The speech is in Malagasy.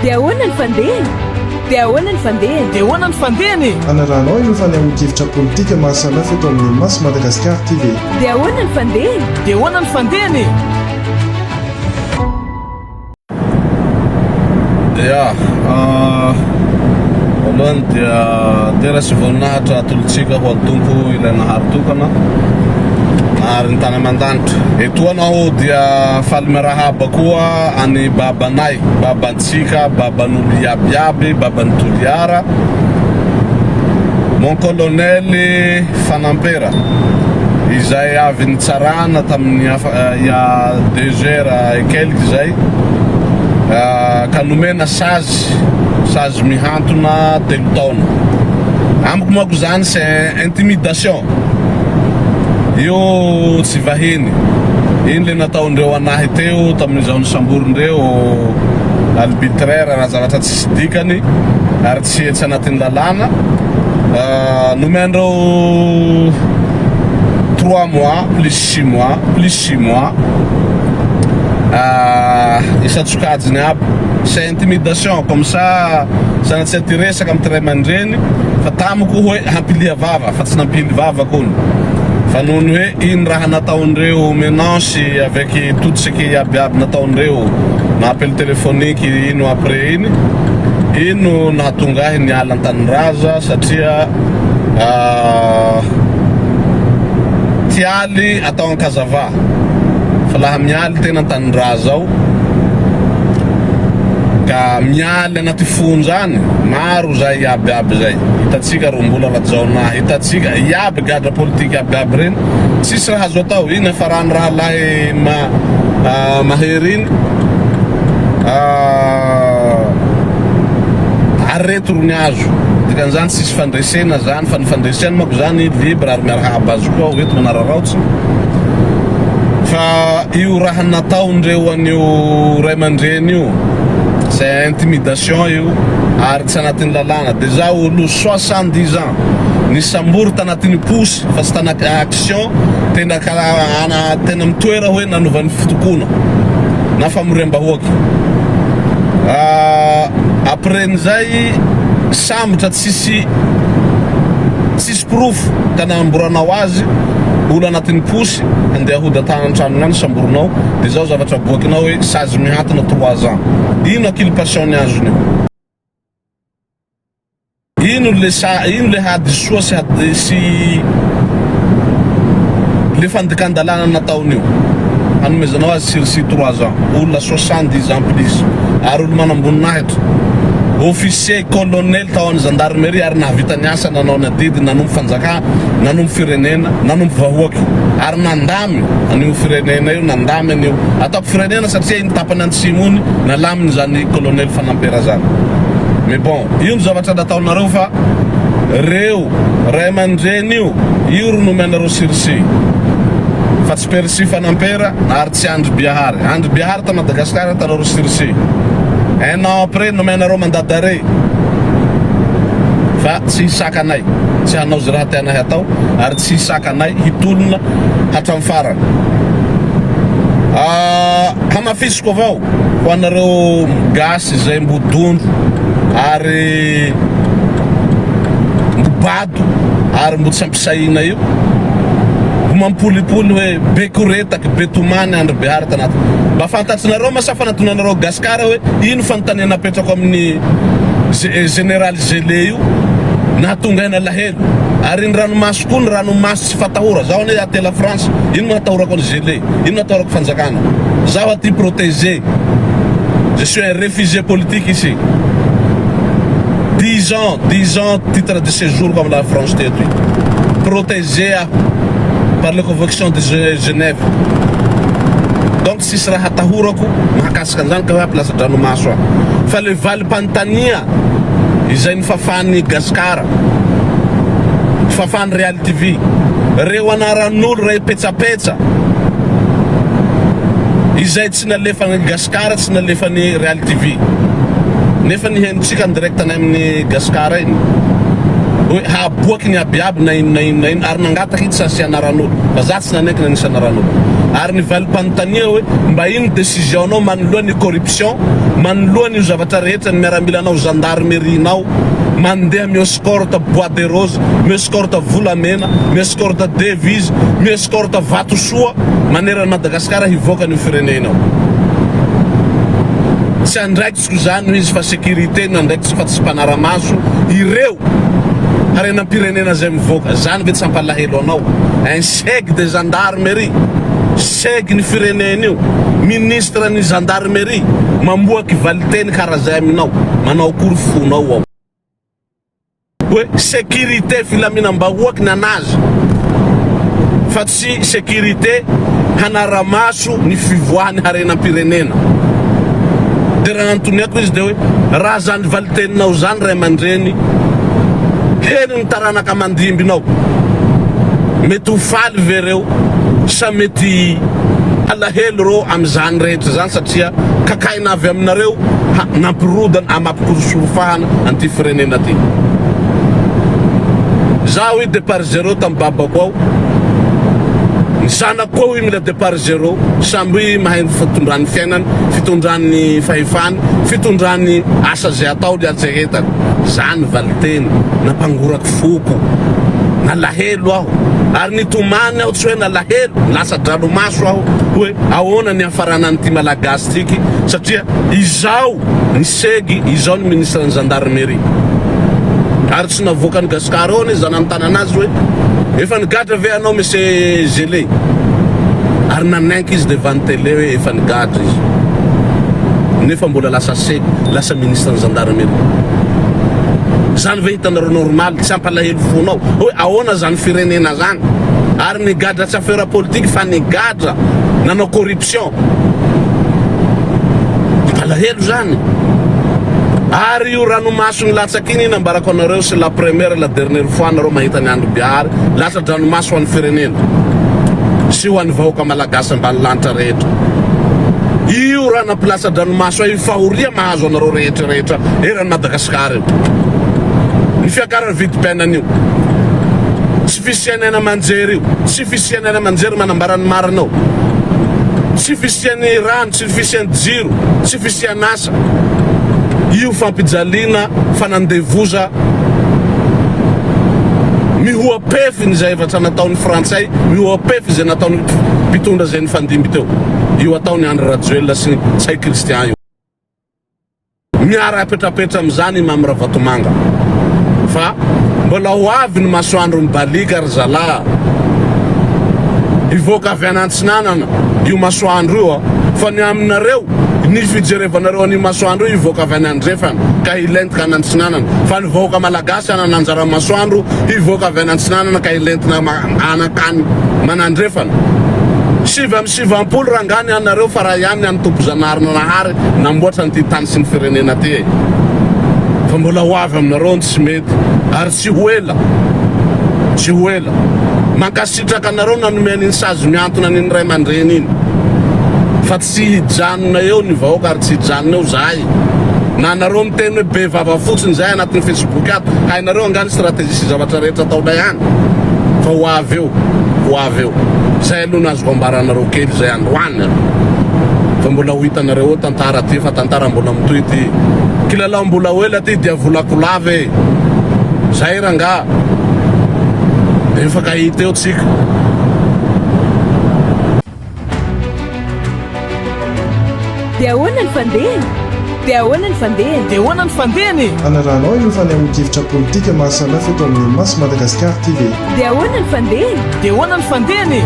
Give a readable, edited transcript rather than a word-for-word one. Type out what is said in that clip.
Dia ahoana ny fandehany? Dia ahoana ny fandehany? Dia ahoana ny fandehany e? Hanarahanao ireo fanehoan-kevitra politika maro samihafa eto amin'ny Maso Madagascar TV. Dia ahoana ny fandehany? Dia ahoana ny fandehany e? Ya, voalohany dia dera sy voninahitra atolotsika ho an'ny Tompo ilay nahary tokana, nahary ny tany aman-danitra. Etoana aho dia faly miarahaba koa an'i babanay, babantsika, baban'olo iaby iaby, baban'i Toliara, mon colonel Fanampera, izay avy nitsarana tamin'ny il y a deux heures et quelques izay, ka nomena sazy, sazy mihantona telo taona. Amiko manko izany c'est intimidation. Io tsy vahiny. Iny le nataondreo anahy teo tamin'izaho nisamborindreo arbitraire raha zavatra tsisy dikany ary tsy tsy anatin'ny lalàna. Nomeandreo trois mois plus six mois plus six mois isan-tsokajiny aby. C'est intimidation comme ça sanatria ty resaka amin'ny ray aman-dreny fa tamiko hoe hampilia vava fa tsy nampily vava kony fa noho ny hoe iny raha nataondreo menace avec tout ce qui iaby iaby nataondreo na appel téléphonique ino après iny iny no nahatonga ahy niala an-tanindraza satria tialy atao ankazava fa laha mialy tena an-tanindraza ao ka mialy anaty fonja any maro zay iaby iaby zay hitantsika Rombola Rajaonah hitantsika iaby gadra politika iaby iaby reny tsisy raha azo atao iny hafarany rahalahy ma mahery iny ary reto ro ny azo dikan'izany tsisy fandresena zany fa ny fandresena manko zany libre ary miarahaba azy koa aho eto manararaotsy fa io raha nataondreo an'io ray aman-dreny io c'est intimidation io ary tsy anatin'ny lalàna déjà olo 70 ans nisambory tanatin'ny posy fa tsy tanaty action tena karaha tena mitoera hoe nanovan'ny fitokona na famoriam-bahoaka après n'izay sambotra tsisy tsisy porofo ka nanamboranao azy olo anatin'ny posy handeha hody an-tany an-tranony any samborinao de zao zavatra aboakinao hoe sazy mihantona trois ans ino inculpation ny azony io ino le sa ino le hadisoa sy hadi sy le fandikan-dalàna nataony io hanomezanao azy sursis trois ans olona 70 ans plus ary olo manamboninahitra officier colonel tao amin'ny gendarmerie ary nahavita ny asa nanao ny adidy nanompo fanjakà nanompo firenena nanompo vahoaky ary nandamy an'io firenena io nandamy an'io ataoko firenena satria iny tapany antsimo iny nalaminy zany colonel Fanampera zany mais bon io ny zavatra nataonareo fa reo ray aman-dreny io io ro nomenareo sursis fa tsy Percy Fanampera ary tsy Andry Biahary Andry Biahary ta Madagascar atanareo sursis un an après nomenareo mandat d'arrêt fa tsy hisaka anay tsy hanao ze raha tianay hatao ary tsy hisaka anay hitolona hatramin'ny farany hamafisiko avao ho anareo gasy izay mbo dondro ary mbo bado ary mbo tsy ampisaina io mbo mampolipoly hoe be koretaky be tomany andry behary tanaty mba fantatrinareo ma sa fanatonanareo gasikara hoe ino fanontaniana napetrako amin'ny général Zele io nahatonga ahy nalahelo ary ny ranomaso koa ny ranomaso tsy fatahora zaho anie aty la France ino no hatahorako an'i Zele ino no hatahorako fanjakana zaho aty protégé je suis un réfugié politique ici dix ans dix ans titre de séjour ko am la France teto io protégé aho par le convention de Genève donc tsisy raha hatahorako mahakasika an'izany ka hoe hampilatsa-dranomaso aho fa le valim-panontania izay nofafan'i Gasikara fafan'i Real TV reo anaran'olo ray petsapetsa izay tsy nalefan'i Gasikara tsy nalefan'i Real TV nefa nihainotsika en direct any amin'ny Gasikara iny. Hoe haboaky ny abiaby na ino na ino na ino ary nangataka izy tsy asia anaran'olo fa za tsy nanaiky nanisy anaran'olo. Ary ny valim-panontania hoe mba ino decision nao manoloa ny corruption, manoloa an'io zavatra rehetra ny miaramilanao gendarmerie nao mandeha mi-escorte bois de rose, mi-escorte volamena, mi-escorte devise, mi-escorte vatosoa manerana an'i Madagasikara hivoaka an'io firenena io. Tsy andraikitsiko izany hoy izy fa sécurité no andraikitsiko fa tsy mpanara-maso ireo harenam-pirenena izay mivoaka. Izany ve tsy hampalahelo anao? Un cheg de gendarmerie, cheg ny firenena io, ministre ny gendarmerie mamoaky valiteny karaha izay aminao, manao akory fonao ao? Hoe sécurité filaminam-bahoaky ny anazy fa tsy sécurité hanara-maso ny fivoahan'ny harenam-pirenena. Dia raha nantoniako izy dia hoe raha zany valiteninao zany ray aman-dreny heno ny taranaka aman-dimbinao mety ho faly ve reo sa mety halahelo reo amin'izany rehetra izany satria kakaina avy aminareo ha nampirodana amam-pikorosorofahana an'ity firenena ty. Zaho i départ zéro tam babako ao, ny zanako koa hoy mila départ zéro, samby mahay ny fitondrany fiainany, fitondrany fahefany, fitondrany asa zay ataony ary zay entany. Zany valiteny nampangoraky foko, nalahelo aho ary nitomany aho tsy hoe nalahelo, latsa-dranomaso aho hoe ahoana ny hafaranan'ity Malagasy tiky satria izao ny segy izao ny ministre ny gendarmerie ary tsy navoakan'i Gascar ao anie zanany tanana azy hoe efa nigadra ve anao monsieur Gele ary nanaiky izy devant ny télé hoe efa nigadra izy nefa mbola lasa segy lasa ministre ny gendarmerie zany ve hitanareo normal tsy hampalahelo fonao hoe ahoana zany firenena zany ary nigadra tsy affaire politique fa nigadra nanao corruption Mampalahelo zany. Ary io ranomaso nilatsaka iny nambarako anareo c'est la première et la dernière fois nareo mahita ny Andry Biahary latsa-dranomaso ho an'ny firenena sy ho an'ny vahoaka malagasy ambany lanitra rehetra. Io raha nampilatsa-dranomaso ahy io fahoria mahazo anareo rehetra rehetra eran'i Madagasikara io. Ny fiakaran'ny vidim-piainana io. Tsy fisian'ny aina aman-jery io. Tsy fisian'ny aina aman-jery manambara ny marina ao. Tsy fisian'ny rano, tsy fisian'ny jiro, tsy fisian'asa. Io fampijaliana, fanandevoza mihoa-pefy ny zavatra nataon'ny frantsay, mihoa-pefy izay nataon'ny mpitondra izay nifandimby teo. Io ataon'i Andry Rajoelina sy Ntsay Christian io. Miara apetrapetra amin'izany i Mamy Ravatomanga fa mbola ho avy ny masoandro mibaliaka ry zalahy a! Hivoaka avy any antsinanana io masoandro io a! Fa ny aminareo, ny fijerevanareo an'io masoandro io hivoaka avy any andrefana ka hilentika any antsinanana fa ny vahoaka malagasy hanana anjara masoandro hivoaka avy any antsinanana ka hilentina anakany manandrefana. 89 rangahy ny anareo fa raha ihany ny an'i Tompo Zanahary Nanahary namboatra an'ity tany sy ny firenena ty e! Fa mbola ho avy aminareo ny tsy mety ary tsy ho ela tsy ho ela. Mankasitraka anareo nanome an'iny sazy mihantona an'iny ray aman-dreny iny fa tsy hijanona eo ny vahoaka ary tsy hijanona eo zahay na nareo miteny hoe be vava fotsiny zahay anatin'ny facebook ato hainareo angaha ny stratégie sy zavatra rehetra ataonay any fa ho avy eo ho avy eo. Zay aloha no azoko ambara anareo kely zay androany aloha fa mbola ho hitanareo eo tantara ty fa tantara mbola mitohy ty kilalao mbola ho ela ty diavolako lava e zay rangah de mifankahita eo tsika. Dia ahoana ny fandehany? Dia ahoana ny fandehany? Dia ahoana ny fandehany e? Hanarahanao ireo fanehoan-kevitra politika maro samihafa eto amin'ny Maso Madagascar TV. Dia ahoana ny fandehany? Dia ahoana ny fandehany e?